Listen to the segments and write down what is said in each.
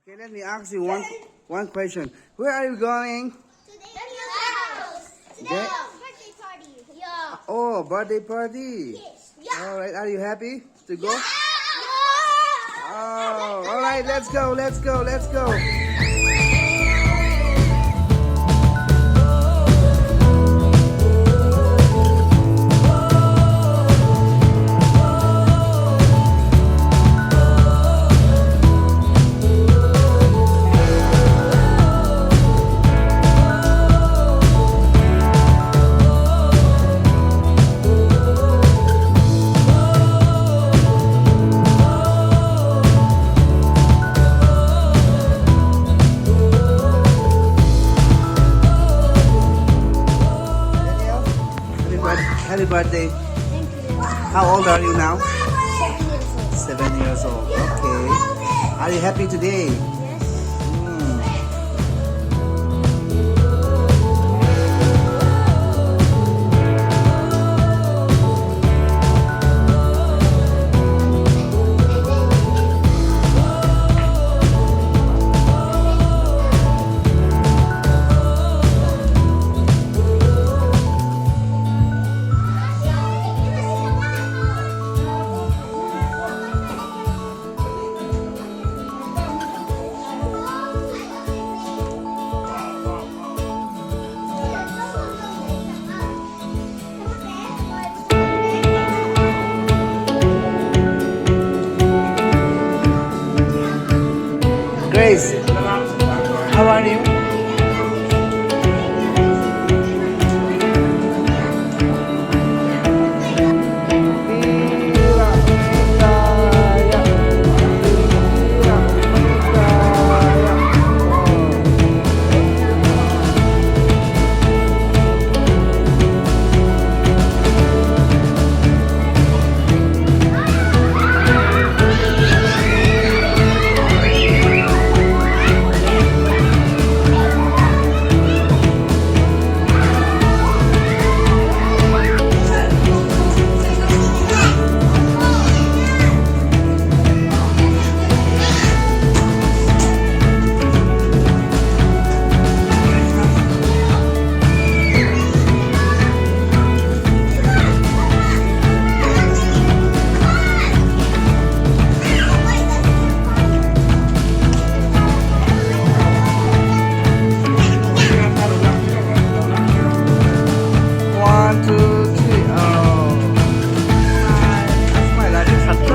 Okay, let me ask you one one question. Where are you going? To Daniel's house. To Daniel's birthday party. Yeah. Oh, birthday party. Yes. Yeah. All right, are you happy to go? Yeah. Oh, all right, let's go, let's go, let's go. Daniel, happy, happy birthday. Thank you. How old are you now? 7 years old. 7 years old. Okay. Are you happy today? Yes. Grace, how are you? One, two, three. Oh. Smile, I just had to.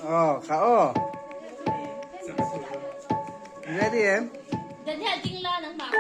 Oh, ka oh. Ready, eh? Daniel, ding la nang ma kha.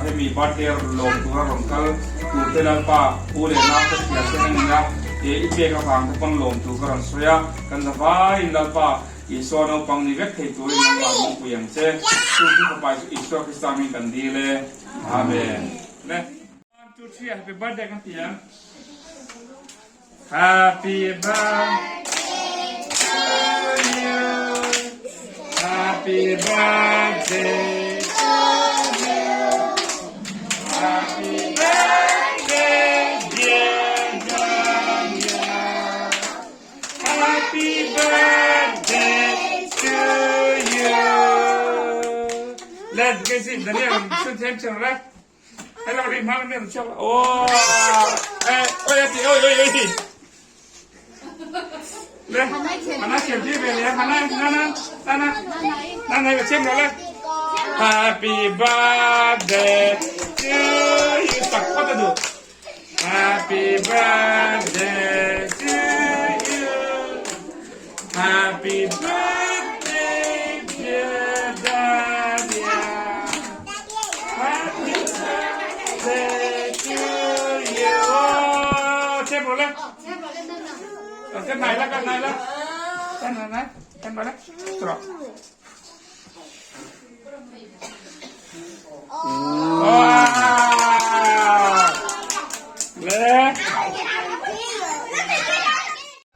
Hemi birthday lawm tura rawn kal turte Lalpa pu leh nau te hria te an ni a, he i pek avang te pawn lawm tur ka rawn sawi a, kan za vaiin Lalpa Isua naupang ni vek thei turin nangmah lungpui ang che, chung chu fapa Isua Krista hming kan dil e. Amen. Le. One, two, three, happy birthday kan ti ang. Happy birthday to you. Happy birthday to you. Happy birthday dear Daniel. Happy birthday to you. Let's get it. Daniel, shoot him, right? Hello, ri hmang nen chak aw eh oi a ti oi oi oi le hana thiam ti ve le hana nana nana nana ka chem lo le happy birthday to you tak phawt a duh happy birthday to you happy birthday dear Dania. Ka nai la ka nai la. Ka nai nai. Ka nai la. Tro. Wow. Le.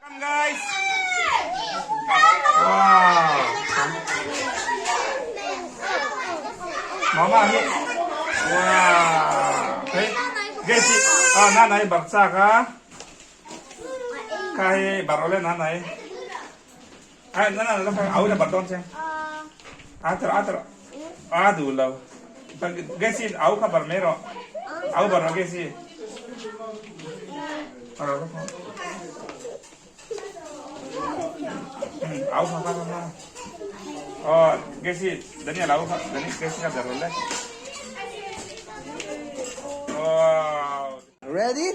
Come guys. Wow. Mama hi. Wow. Hey. Guys, ah nanai barcha ka. Ka hi barole nanai. Ah nana la ka au na bar don che. Atar atar. A du lo. Guys, au ka bar mero. Au bar guys. Aro ka. Au kha kha kha. Oh, guys, Daniel au kha Daniel guys ka barole. Wow. Ready?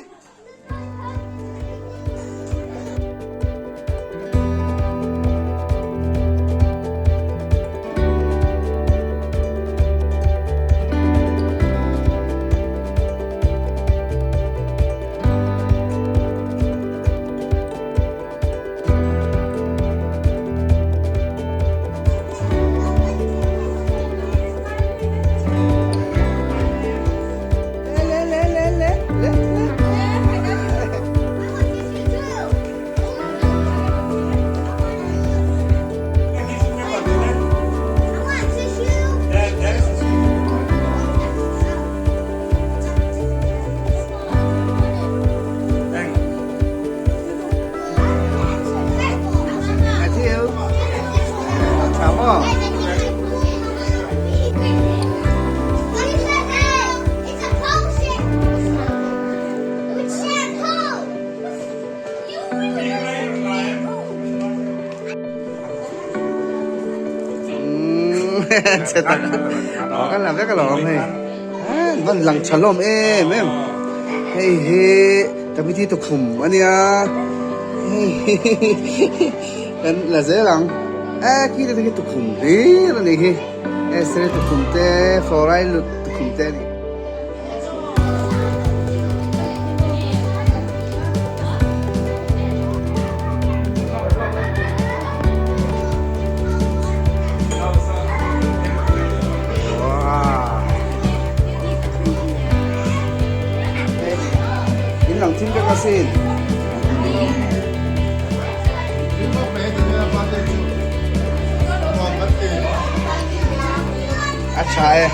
Le le le le le le. Matthew. Come on. It's a potion! With shampoo! You Che tak. Aw kan la vek alawm hei. Van lang tha lawm em em. Hei hi committee tukhum ania. Hei kan la zel ang. E khi te khi tukhum hlir a ni hi. X-ray tukhum te fluoride lut tukhum te a ni. In lang thim vek asin. A tha e.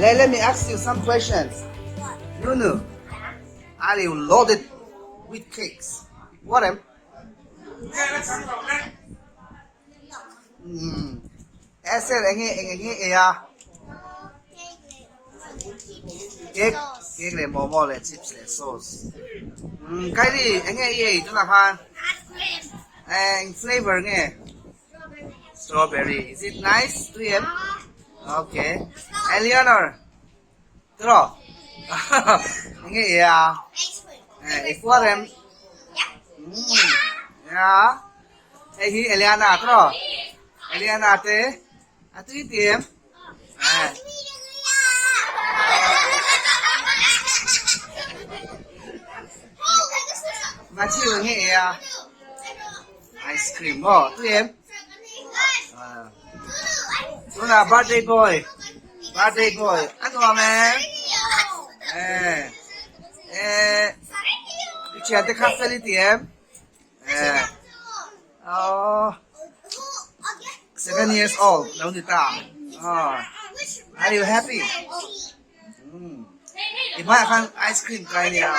Let, let me ask you some questions. Nunu, are you loaded with cakes? What am? Esther enge eng enge ei a? Cake, cake leh momo leh chips leh sauce. Kylie enge i ei tunah khan? Eng flavor nge? Strawberry. Is it nice? Tui em? Okay. Eleanor, tiraw? Enge i ei a? I fuar em? Yeah. Hei hi Eliana tiraw? Eliana te a tui ti em? Matthew enge i ei a? Ice cream maw tui em? Tunah birthday boy, birthday boy a nuam em? I thiante kha fel i ti em? Aww 7 years old lo ni ta are you happy? I hmaiah khan ice cream kai nia.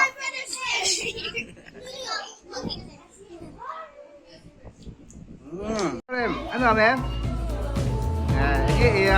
A nuam em? Enge i a?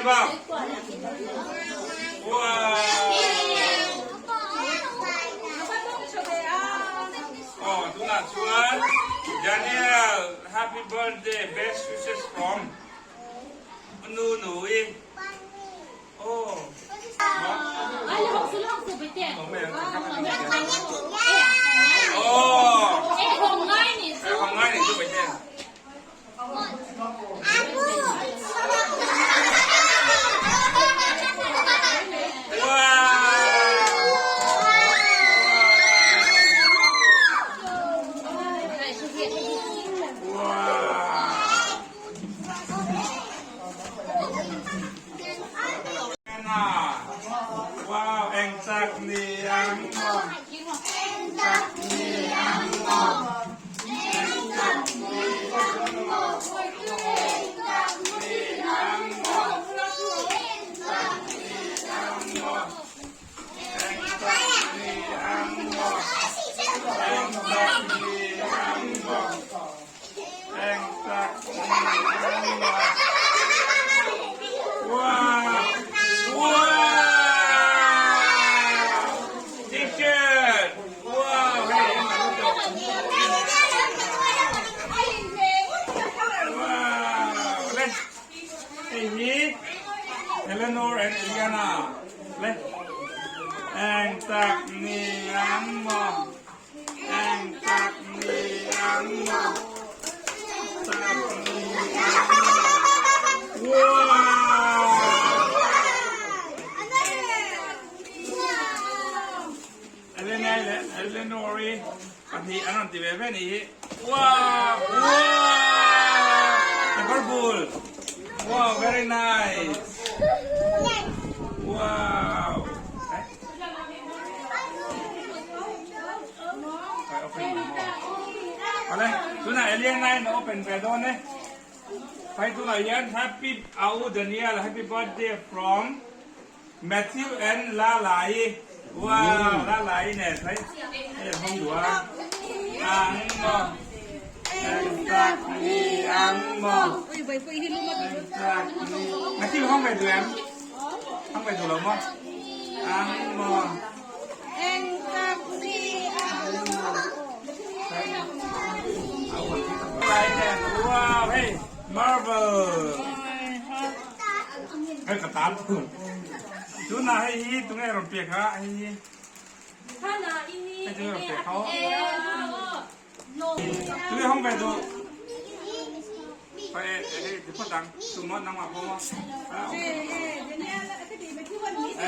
ba? Wow! Aw tunah chuan Daniel happy birthday best wishes from Nunui. Aw. Wow, eng chak ni ang maw? Hei hi Eleanor and Eliana le eng tak ni ang maw eng tak ni ang maw tak ni ang wow Elena leh Eleanor-i pahnih an rawn ti ve ve a nih hi wow wow kekawr bul wow very nice wow awle tunah Eliana in a open ve dawn e hei tunah hian happy au Daniel happy birthday from Matthew and Lalai wow Lalai nen hei hei an hawng duh a ang maw eng tak ni ang maw eng tak ni Matthew hawng ve duh em hawng ve duh lo maw ang maw eng tak ni ang maw Lalai nen wow hei Marvel Hei ka tan thung. Tunah hei hi tunge rawn pek a hei hi. Hei tunge rawn pek ho. Tunge hawng ve duh. Hei hei ti phawt ang. Tu maw nangmah pawh maw.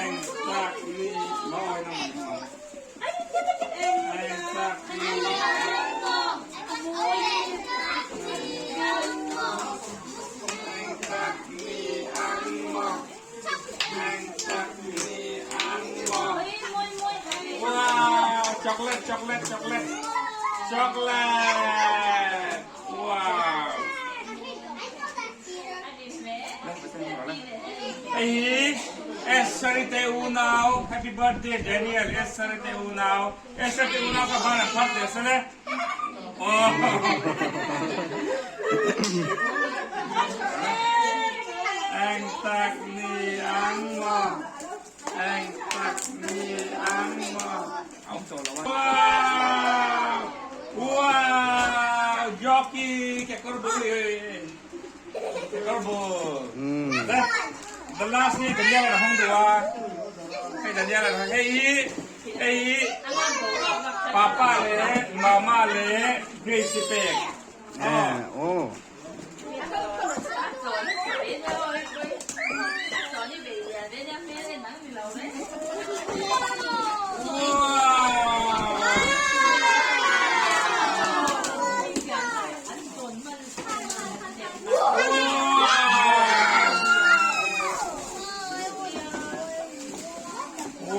Eng tak ni maw nangmah nangmah. Eng tak ni. Wow, chocolate, chocolate, chocolate, chocolate. Wow. Hei hi Esther te unau, happy birthday Daniel, Esther te unau. Esther te unau ka ban a phar te sale. Oh. Eng tak ni ang maw? Eng tak ni ang maw? Awm tawh lo a. Wow! Wow! Jockey kekawr bul i. Kekawr bul. The last hi Daniel a hawng duh a. Hei Daniel a hei hi hei hi Papa leh Mama leh Grace i pek. Aw.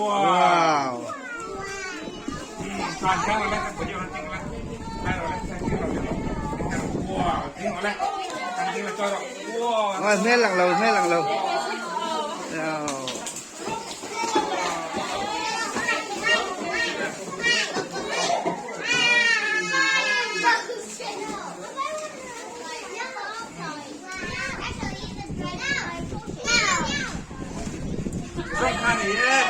Wow! Hmel lang lo, hmel lang lo. ni e.